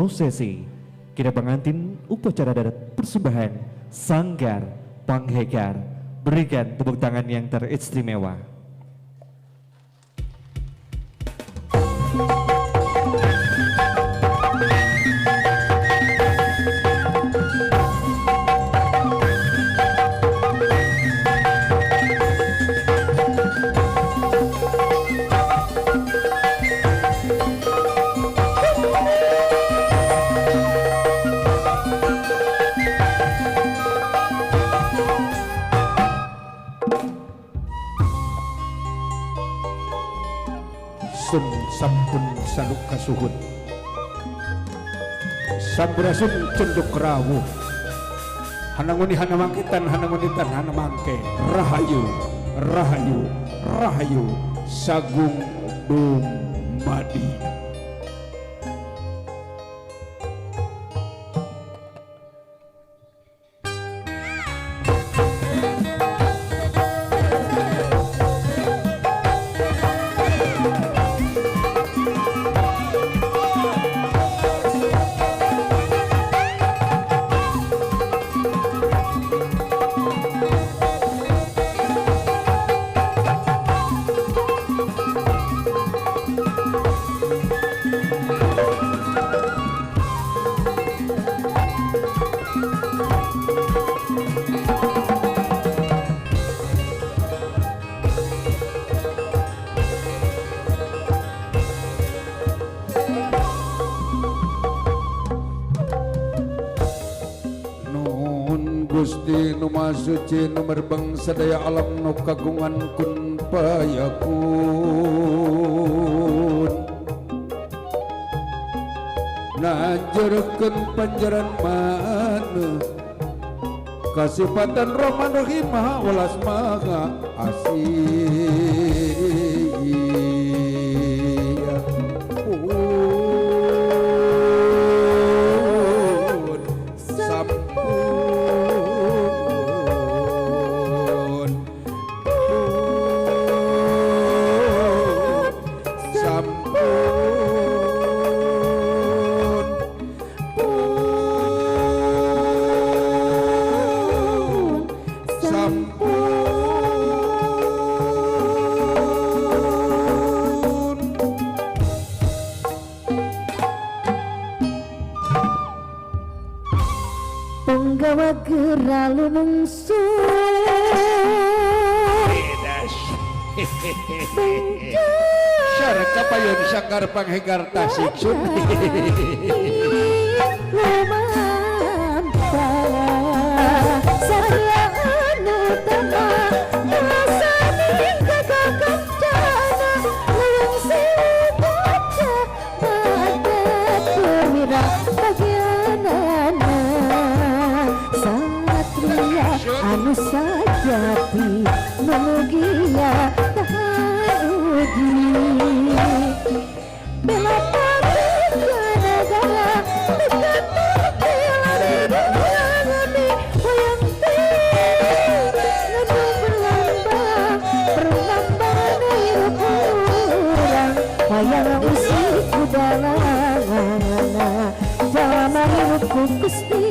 Prosesi kira pengantin upacara darat persembahan Sanggar Panghegar. Berikan tepuk tangan yang teristimewa. Sun sampun saluk kasuhun sampurasun cenduk rawuh hananguni hanamangkitan hanangunitan hanamangke rahayu rahayu rahayu sagung dumadi. Gusti nu Maha Suci nu merbeng sadaya alam nu kagungan kun payakun najerkeun panjaran maneuh kasipatan Rahman Rahim Maha welas Maha Asih. Penggawa geralu mungsu Syar kapayun Sanggar Panghegar Tasik Sun. Anu sajati numugia tahan uji bela negara dekat wayang nganu berlambang perlambang hirup urang wayang usik kudalangan jalma hirup ku Gusti.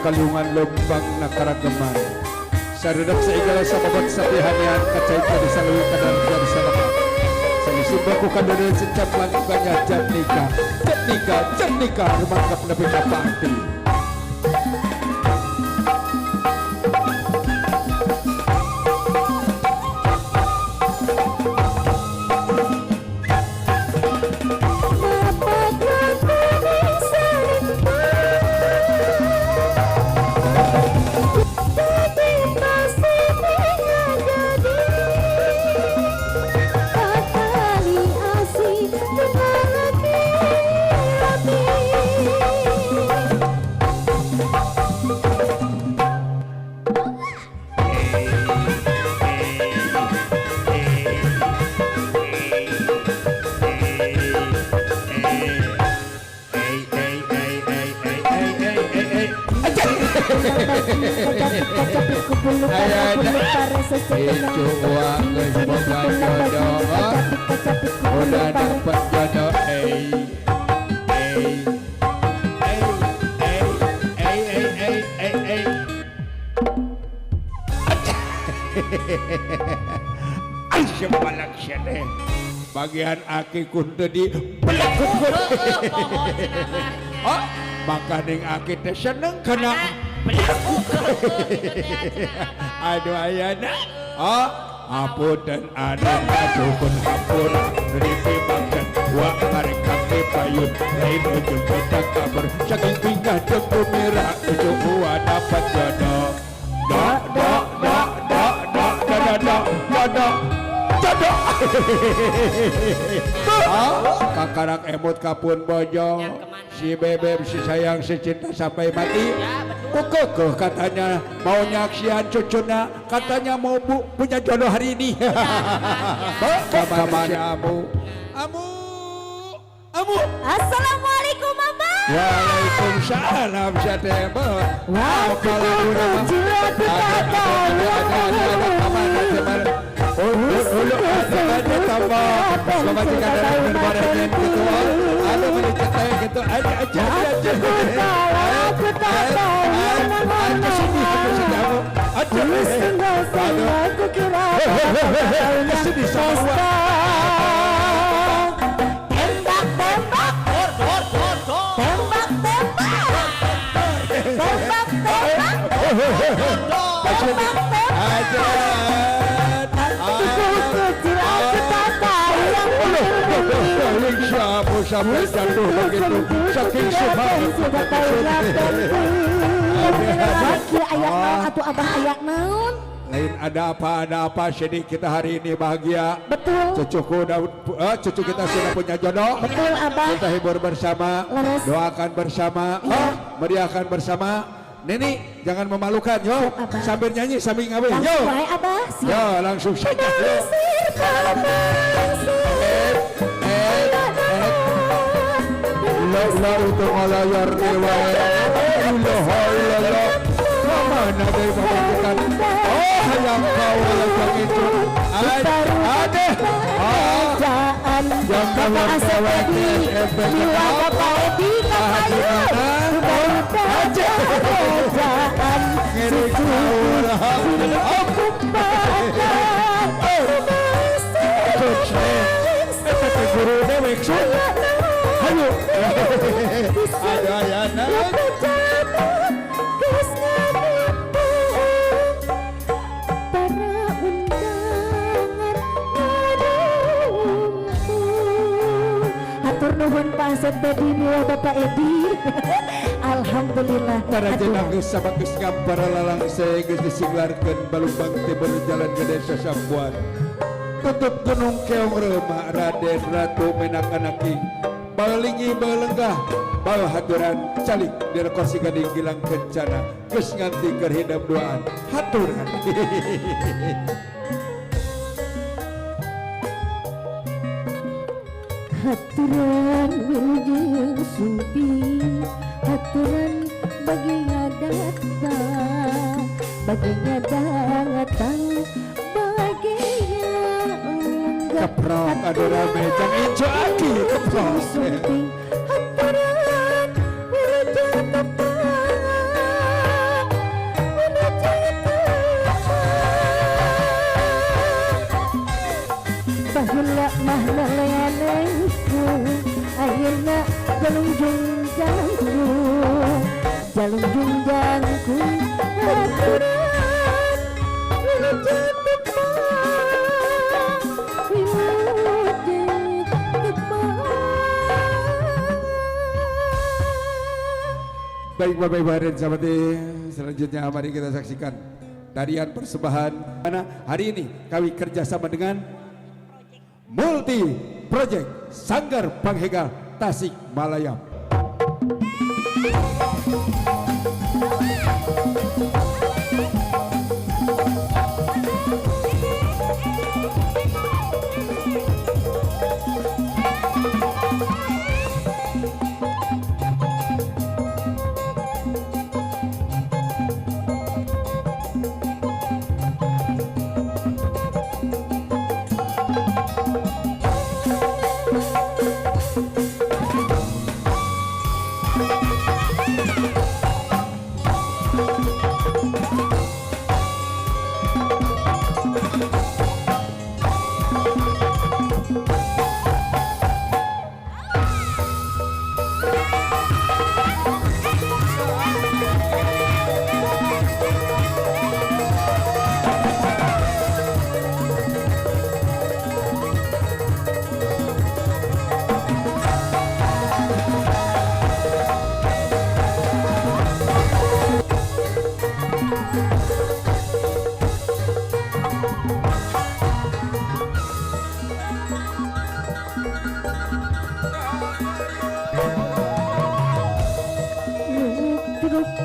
Kalungan lombang na karagaman sarudak sa igala sa babat sa pihanian kacay pa di sa luwi kadar dari sa lahat sa isimba ko kadoon sa chaplan kanya jatnika jatnika jatnika rumangkap na pinapati. Asih, Incu uang geus boga jodoh. Udah dapet jodoh. Eh eh eh eh eh eh eh eh. Aisyah balak siapa? Bagian aki kun tadi belakuk. Oh, makaning aki teh seneng kena belakuk. Aduh ayana. Oh, apunten anu kasuhun hampura ripi maksud wa karek kaki payun lain ujung beda kabar saking bingah jeung gumira ujung wa dapat jodoh. Do do do do do do do do do jodoh. Kakarak emut kapun bojo si bebeb si sayang si cinta sampai mati. Kekeh katanya mau nyaksian cucuna, katanya mau bu, punya jodoh hari ini. Kabar si Amu. Amu, Amu. Assalamualaikum Abah. Waalaikumsalam siapa? Waktu tembak tembak tembak tembak tembak tembak tembak sampai jatuh begitu saking semangat. Atau abah ayak naon? Lain ada apa sedih kita hari ini bahagia. Betul. Cucuku cucu kita sudah punya jodoh. Betul abah. Kita hibur bersama, leres. Doakan bersama, ya. Meriahkan bersama. Nini jangan memalukan yo. Siap, sambil nyanyi sambil ngawe yo. Abah. Siap. Yo langsung saja. Yo. La untuk layar dewa. La kemana dari pembentukan? Oh hayang kau yang itu. Ada. Yang kawan kawan guru dewek hayu. Ada ayana. Para undangan hatur nuhun Pak Asep Dedi miwa Bapak Edi. Alhamdulillah. Para jenang geus sabageus ngampar lalang saya geus disinglarkeun balumbang teh berjalan ke desa Sambuan. Tutup gunung keong reuma Raden Ratu Menak Anaki. Balingi balenggah bal haturan calik di rekosi gading gilang kencana geus nganti keur hidep duaan haturan. Haturan wilujeng sumping, haturan bagi ngadatang, bagi ngadatang, bagi lenggah. Keprok aduh rame cang incu aki keprok. Sumping, haturan wilujeng tepang, wilujeng tepang. Baheula mah leleanengku, ayeuna jalungjung jangkung, jalungjung jangkung, haturan wilujeng tepang, wilujeng tepang. Baik Bapak Ibu hadirin sahabat, selanjutnya mari kita saksikan tarian persembahan. Karena hari ini kami kerjasama dengan Multi Project Sanggar Panghegar Tasikmalaya.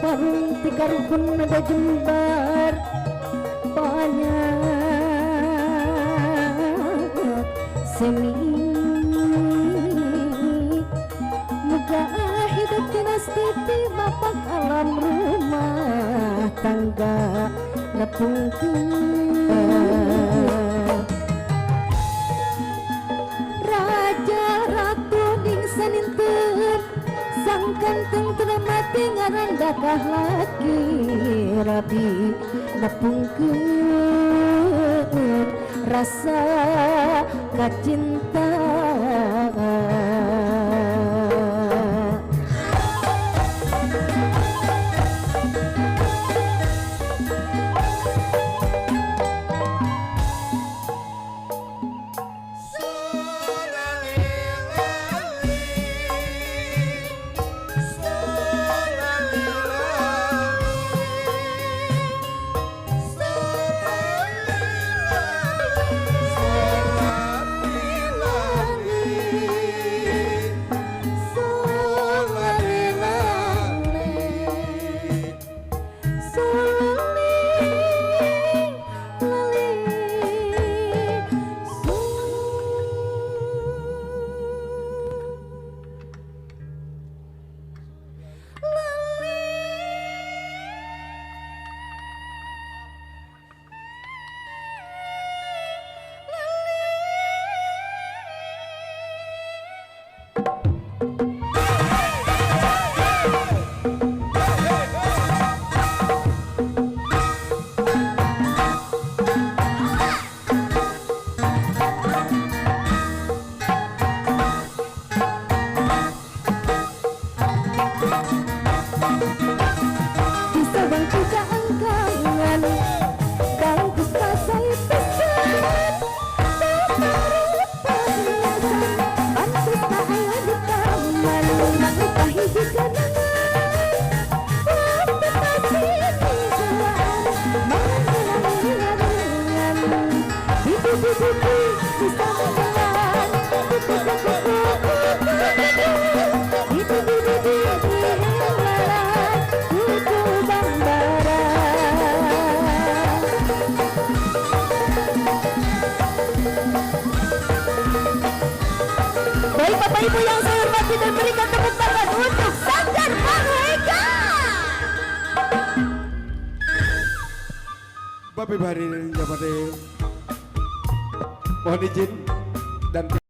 Parung tikaruhun ada jembar banyak semi muka hidup dinasti bapak alam rumah tangga nepungkeun raja ratu ning saninten sang kanteng teu mati ngaran dakah laki rabi nepungkeun rasa kacinta. Baik Bapak Ibu yang saya hormati dan berikan tepuk tangan untuk Sanggar Panghegar. Bapak Ibu hadirin mohon izin dan